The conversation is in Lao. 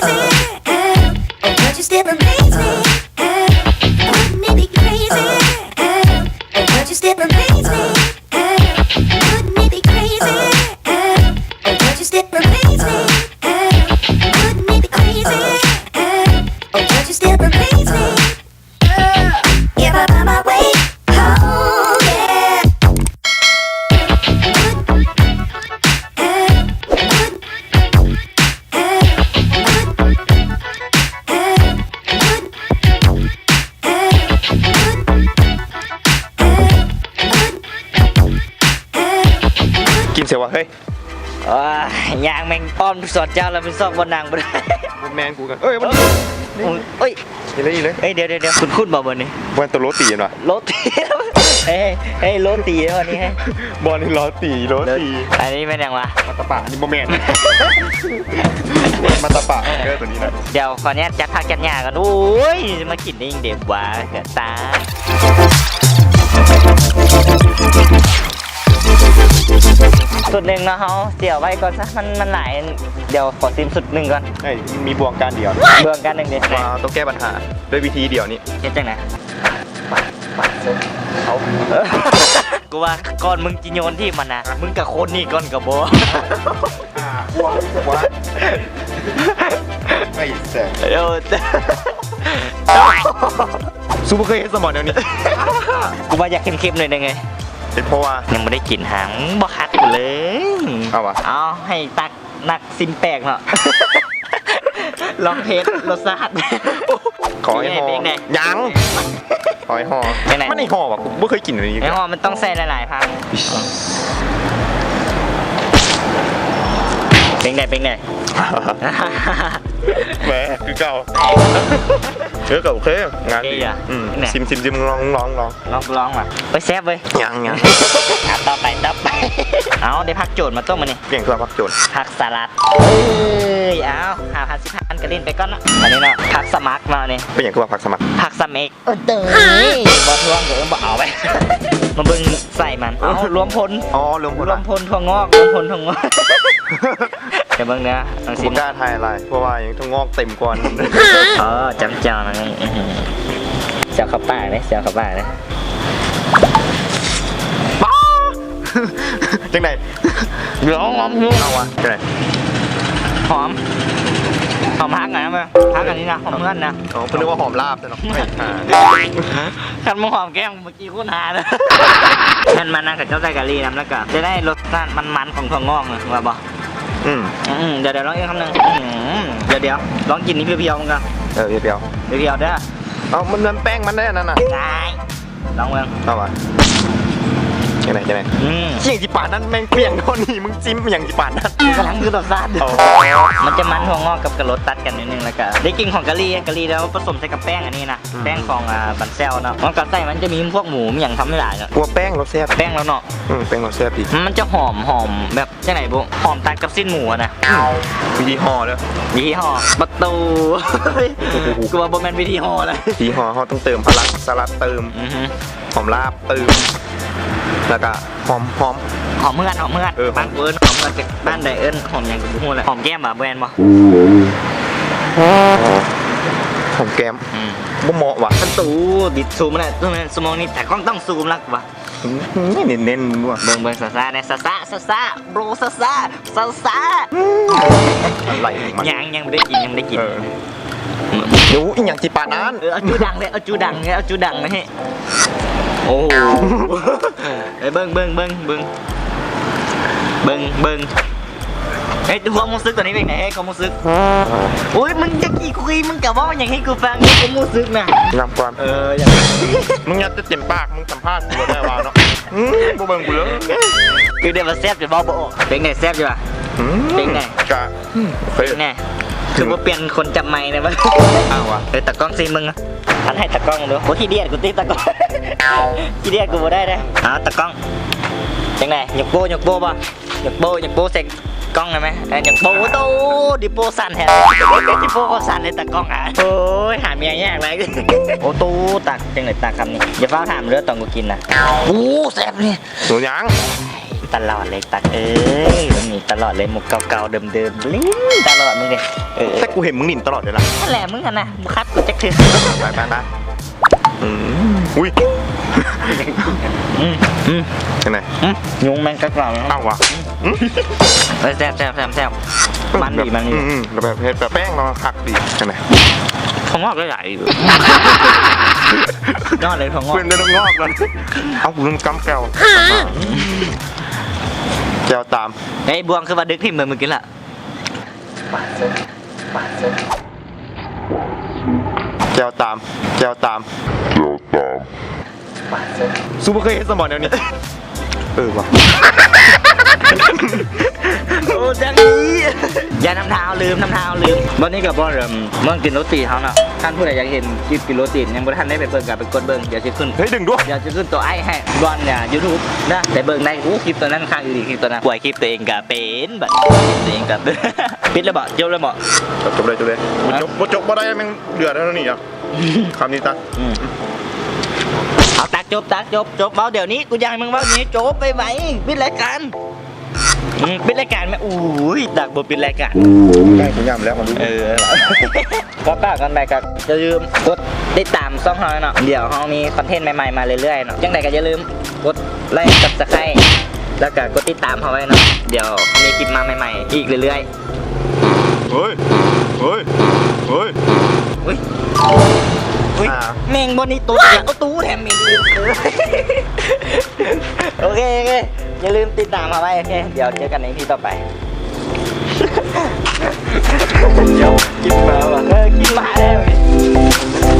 crazy? Ow, oh, don't you still amaze me? Ow, wouldn't it be crazy? Ow, oh, don't you still amaze me? Ow, wouldn't it be crazy? Ow, oh, don't you still amaze me? Ow, wouldn't it be crazy? Ow, oh, don't you still amaze me? If I find my way home, yeah. ກິນໃສ່ວະເຮີ້ຍ. ໂອ້ຍ ຍ່າງແມ່ງອ້ອມສອນເຈົ້າແລ້ວມັນຊອກບ່ອນນັ່ງບໍ່ໄດ້. ບໍ່ແມ່ນ ກູກໍ ເອີຍ ມັນ ໂອ້ຍ ນີ້ເລີຍ ນີ້ເລີຍ. ເອີຍ ດຽວໆໆ ຄຸ້ນໆບໍ່ບ່ອນນີ້? ບ່ອນໂຕໂຣຕີຫັ້ນຫວາ? ໂຣຕີ ເອີຍ ເອີຍ ໂຣຕີບ່ອນນີ້ ເຮີ້ຍ ບ່ອນນີ້ໂຣຕີ ໂຣຕີ. ອັນນີ້ແມ່ນຫຍັງຫວາ? ໝາກຕະປາ. ອັນນີ້ບໍ່ແມ່ນ ໝາກຕະປາ ເອີ ໂຕນີ້ນະ. ດຽວຂໍອະນຸຍາດຈັດຜັກຈັດຫຍ້າກ່ອນ. ໂອ້ຍ ມາກິນໄດ້ຫຍັງເດຫວາ ເຫື່ອຕາຍ. ຊຸດໜຶ່ງເນາະ ເຮົາຊິເອົາໄວ້ກ່ອນຊະ ມັນ ມັນຫຼາຍ. ດຽວຂໍຊີມຊຸດໜຶ່ງກ່ອນ. ເອີຍ ມີບ່ວງການດຽວ ບ່ວງການໜຶ່ງເດ. ວ່າຕ້ອງແກ້ບັນຫາດ້ວຍວິທີດຽວນີ້. ເຮັດຈັ່ງໃດ? ປາດ ປາດເຊີ ເອົາ ກູວ່າກ່ອນມຶງຊິໂຍນຖິ້ມຫັ້ນນະ ມຶງກະຄົນນີ້ກ່ອນກະບໍ່? ອ່າ ກວາ ກວາ ໄປແຊງ ໂອ້ ສູບໍ່ເຄີຍເຮັດສະໝໍແນວນີ້? ກູວ່າຢາກເຄັມໆໜ້ອຍໜຶ່ງເລີຍ. ເຮັດເພາະວ່າ ຍັງບໍ່ໄດ້ກິນຫາ ມຶງບໍ່ຄັດກູເລີຍ. ເອົາຫວາ? ເອົາ ໃຫ້ຕັກ ນັກຊິມແປກເນາະ ລອງເທສລົດຊາດ. ຂໍໃຫ້ຫໍ່ ເປັນໄງ? ຍັງ ຂໍໃຫ້ຫໍ່. ເປັນໄງ? ມັນໃຫ້ຫໍ່ຫວາ? ກູບໍ່ເຄີຍກິນອັນນີ້. ໃຫ້ຫໍ່ມັນຕ້ອງໃສ່ຫຼາຍໆ ພັກ. ເປັນໄງ? ເປັນໄງ? ແໝ ຄືເກົ່າ. ເອີ ກໍໂອເຄ ງານດີ. ໂອເຄຢູ່. ອືມ ເປັນໄງ? ຊິມໆ ລອງ ລອງ ລອງ ລອງ ລອງຫວາ? ໂອ້ຍ ແຊບເວີຍ. ຍັງ ຍັງ ອ່ະ ຕໍ່ໄປ ຕໍ່ໄປ. ເອົາ ໄດ້ຜັກໂຈນມາຕົວະມື້ນີ້. ຫຍັງຄືວ່າຜັກໂຈນ? ຜັກສະຫຼັດ. ເອີຍ ເອົາ ຫ້າພັນ ສິບພັນ ກະຫຼິ້ນໄປກ່ອນເນາະ. ອັນນີ້ເນາະ ຜັກສະໝັກເນາະນີ້. ເປັນຫຍັງຄືວ່າຜັກສະໝັກ? ຜັກສະເໝັກ. ໂອ້ ເຕີຍ ບໍ່ທວງກໍເອີ້ນບໍ່ເອົາໄປ. ມາເບິ່ງໄສ້ມັນ. ເອົ້າ ລວມພົນ. ອໍ ລວມພົນ ລວມພົນ ຫວາ? ຖົ່ວງອກ ລວມພົນຖົ່ວງອກ. ດຽວເບິ່ງເດີ ຕ້ອງຊິມ. ກູບໍ່ກ້າຖ່າຍຫຼາຍ ເພາະວ່າຍັງຖົ່ວງອກເຕັມກ່ອນ. ອໍ ຈຳແຈ່ວນະ. ຊິເອົາເຂົ້າປາກເດ້ ຊິເອົາເຂົ້າປາກເດ້. ປ້າ ຈັ່ງໃດ? ດຽວຫອມຢູ່. ເອົາວະ ຈັ່ງໃດ? ຫອມ ຫອມຜັກນະ ຜັກອັນນີ້ນະ ຫອມເຮືອນນະ. ອໍ ເພິ່ນນຶກວ່າຫອມລາບຊະເນາະ. ຄັນມຶງຫອມແກ້ມ ອີກຄູນຫາເດີ. ແມ່ນມັນນະ ເຂົາເຈົ້າໃສ່ກະຫຼີ່ນຳ ແລ້ວກະຈະໄດ້ລົດຊາດມັນໆຂອງຖົ່ວງອກນະ ວ່າບໍ່? ອືມ ອືມ ດຽວ ດຽວລອງອີກຄຳໜຶ່ງ. ອືມ ດຽວ ດຽວ ລອງກິນນີ້ພຽວໆມັນກ່ອນ. ເອີ ພຽວໆ ພຽວໆເດີ. ເອົາ ມັນ ມັນແປ້ງມັນໄດ້ອັນນັ້ນນະ. ໄດ້ ລອງເບິ່ງ. ເອົາວະ ຈັ່ງໃດ ຈັ່ງໃດ? ອືມ ຊິຫຍັງຊິປານນັ້ນ ແມ່ງປ່ຽງເທົ່ານີ້ ມຶງຈິ້ມຫຍັງຊິປານນັ້ນ? ກຳລັງຄືລົດຊາດ. ອໍ ມັນຈະມັນຖົ່ວງອກກັບກະໂຫຼດຕັດກັນນິດໜຶ່ງ ແລ້ວກະໄດ້ກິ່ນຂອງກະຫຼີ່ ກະຫຼີ່ແລ້ວປະສົມໃສ່ກັບແປ້ງອັນນີ້ນະ. ອືມ ແປ້ງຂອງ ອ່າ ບັນແຊວເນາະ. ມັນກະໃສ່ ມັນຈະມີພວກໝູ ມີຫຍັງທຳໃຫ້ຫຼາຍເນາະ. ກົວແປ້ງລາວແຊບ. ແປ້ງລາວເນາະ. ອືມ ແປ້ງລາວແຊບດີ. ມັນຈະຫອມ ຫອມແບບຈັ່ງໃດບຸ? ຫອມຕັດກັບຊີ້ນໝູນະ. ອືມ ວິທີຫໍ່ເດີ ວິທີຫໍ່. ປະຕູ ໂອ້ໂຫ ກູວ່າບໍ່ແມ່ນວິທີຫໍ່ລະ. ວິທີຫໍ່ ເຮົາຕ້ອງເຕີມພະລັດ ສະລັດເຕີມ. ອືຮຶ ຫອມລາບເຕີມ ແລ້ວກະຫອມ ຫອມ ຫອມເຮືອນ ຫອມເຮືອນ. ເອີ ບ້ານກູເອີ້ນຫອມເຮືອນ ແຕ່ບ້ານໃດເອີ້ນຫອມຫຍັງກະບໍ່ຮູ້ແຫຼະ. ຫອມແກ້ມຫວາ? ບໍ່ແມ່ນບໍ່? ຫອມແກ້ມ. ອືມ ບໍ່ເໝາະຫວາ? ອັນຕູດິດຊູມແລ້ວ ສະມອງນີ້ຕາກ້ອງຕ້ອງຊູມລະຫວາ? ອືມ ເນັ້ນໆ ເບິ່ງ ເບິ່ງ ຊ້າໆ ແນ່ ຊ້າໆ ຊ້າໆ ໂບຣ ຊ້າໆ ຊ້າໆ. ອືມ ອະໄລຂອງມັນ? ຍັງ ຍັງບໍ່ໄດ້ກິນ ຍັງບໍ່ໄດ້ກິນ. ເອີ ໂອ້ ອີຫຍັງຊິປານນັ້ນ? ເອີ ເອົາຈູດັງເລີຍ ເອົາຈູດັງເລີຍ ເອົາຈູດັງເລີຍ. ໂອ້ໂຫ ເອີ ເບິ່ງ ເບິ່ງ ເບິ່ງ ເບິ່ງ ເບິ່ງ ເບິ່ງ. ເຮີ້ຍ ຄວາມຮູ້ສຶກຕອນນີ້ເປັນໃດ? ເຮີ້ຍ ຄວາມຮູ້ສຶກ. ໂອ້ຍ ມຶງຈະຂີ້ຄຸຍ ມຶງກະເວົ້າຫຍັງໃຫ້ກູຟັງ ຄວາມຮູ້ສຶກນະ. ຍຳກ່ອນ. ເອີ ຢາກ ມຶງຍັດຈະເຕັມປາກ ມຶງສຳພາດກູແລ້ວວ່າເນາະ. ອືມ ບໍ່ເບິ່ງກູເລີຍ. ຄືໄດ້ວ່າແຊບຈົນເວົ້າບໍ່ອອກ. ເປັນໃດ? ແຊບຢູ່ຫວາ? ອືມ ເປັນໃດ? ກະ ອືມ ເປັນແນ່ ຄືບໍ່ປ່ຽນຄົນຈັບໄມແດ່ວະ? ອ້າວວະ ເອີ ຕາກ້ອງຊິມເບິ່ງ ອັນໃຫ້ຕາກ້ອງເດີ. ບໍ່ຂີ້ດຽດກູຕິ ຕາກ້ອງ ຂີ້ດຽດກູບໍ່ໄດ້ເດ້. ເອົາ ຕາກ້ອງ ຈັ່ງໃດ? ຍົກໂປ້ ຍົກໂປ້ບໍ່? ຍົກໂປ້ ຍົກໂປ້ໃສ່ກ້ອງໄດ້ໄໝ? ເອີ ຍົກໂປ້. ໂອ້ໂຕ ດິໂປ້ສັ່ນແທ້ ດິໂປ້ກໍສັ່ນເລີຍ ຕາກ້ອງອະ. ໂອ້ຍ ຫາເມຍຍາກຫຼາຍ. ໂອ້ໂຕ ຕັກຈັ່ງໃດ? ຕັກຄຳນີ້ ຢ່າຟ້າວຖາມເດີ ຕອນກູກິນນະ. ໂອ້ ແຊບເລີຍ. ໂຕຫຍັງ? ຕະຫຼອດເລີຍ ຕັກເອີຍ ແບບນີ້ຕະຫຼອດເລີຍ ມຸກເກົ່າໆເດີມໆ ຫຼິ້ນຕະຫຼອດມຶງເດ້. ເອີ ແຕ່ກູເຫັນມຶງຫຼິ້ນຕະຫຼອດເລີຍນະ. ຫັ້ນແຫຼະ ມຶງຫັ້ນນະ ບໍ່ຂັດກູຈັກເທື່ອ. ໄປໆໆ. ອືມ ອຸ້ຍ ອືມ ອືມ ຈັ່ງໃດ? ອືມ ຍຸງແມ່ງກັດເຮົາ. ເອົາວະ. ອືມ ເອີ ແຊບໆໆ ມັນດີ ມັນດີ. ອືມ ແບບເຮັດແບບແປ້ງເນາະ ຄັກດີ. ຈັ່ງໃດ? ຖົ່ວງອກຫຼາຍໆ ຍອດເລີຍຖົ່ວງອກ ເປັນໄດ້ຖົ່ວງອກກ່ອນ. ເອົາ ກູລືມກຳແຈ່ວ ແຈ່ວຕາມ. ເຮີ້ຍ ບ່ວງ ຄືວ່າດຶກຖິ້ມເບີມື້ກີ້ລະ. ແຈ່ວຕາມ ແຈ່ວຕາມ ແຈ່ວຕາມ. ຊູບໍ່ເຄີຍເຮັດສະໝໍແນວນີ້? ເອີຫວາ. ໂອ້ ຈັ່ງນີ້ ຢ່າ ນຳທາງເຮົາລືມ ນຳທາງເຮົາລືມ. ບ່ອນນີ້ກະບ່ອນ ເອີ່ມ ເມືອງກິນໂຣຕີເຮົາເນາະ. ຄັນຜູ້ໃດຢາກເຫັນຄລິບກິນໂຣຕີ ຍັງບໍ່ທັນໄດ້ໄປເບິ່ງກະໄປກົດເບິ່ງ ດຽວຊິຂຶ້ນ. ເຮີ້ຍ ດຶງດ້ວຍ ດຽວຊິຂຶ້ນໂຕໄອໃຫ້ ບ່ອນ ອ່າ ຢູທູບນະ ໄປເບິ່ງໄດ້. ໂອ້ ຄລິບໂຕນັ້ນຄັກອີ່ຫຼີ ຄລິບໂຕນັ້ນ. ປ່ອຍຄລິບໂຕເອງກະເປັນ ບັດໂຕເອງກະ ປິດແລ້ວບໍ່? ຈົບແລ້ວບໍ່? ຈົບເລີຍ ຈົບເລີຍ. ບໍ່ຈົບ ບໍ່ຈົບບໍ່ໄດ້ ແມ່ງເດືອດແລ້ວນີ້ອະ. ຄຳນີ້ຕະ ອືມ ເອົາ ຕັກ ຈົບ ຕັກ ຈົບ ຈົບ ເວົ້າດຽວນີ້ ກູຢາກໃຫ້ມຶງເວົ້າດຽວນີ້ ຈົບ ໄວໆ ປິດລາຍການ. ອືມ ປິດລາຍການແມ່. ໂອ້ຍ ຕັກບໍ່ປິດລາຍການ. ໃກ້ ກູຫຍ້ຳແລ້ວ ມາດູ. ເອີ ຂໍຝາກກັນໄປກະ ຢ່າລືມກົດຕິດຕາມຊ່ອງເຮົາເນາະ. ດຽວເຮົາມີຄອນເທັນໃໝ່ໆມາເລື້ອຍໆເນາະ. ຈັ່ງໃດກະຢ່າລືມກົດໄລ ຊັບສະໄຄຣບ໌ ແລ້ວກະກົດຕິດຕາມເຮົາໄວ້ເນາະ. ດຽວເຮົາມີຄລິບມາໃໝ່ໆອີກເລື້ອຍໆ. ເຮີ້ຍ ເຮີ້ຍ ເຮີ້ຍ ອຸ້ຍ ອຸ້ຍ ອ່າ ແມ່ງບໍ່ນີ້ ໂຕ ໂຕແຖມອີກ. ໂອເຄ ໂອເຄ ຢ່າລືມຕິດຕາມເຮົາໄວ້. ໂອເຄ ດຽວເຈີກັນໃນອີພີຕໍ່ໄປ. ດຽວກິນໝາຫວາ? ເອີ ກິນໝາແລ້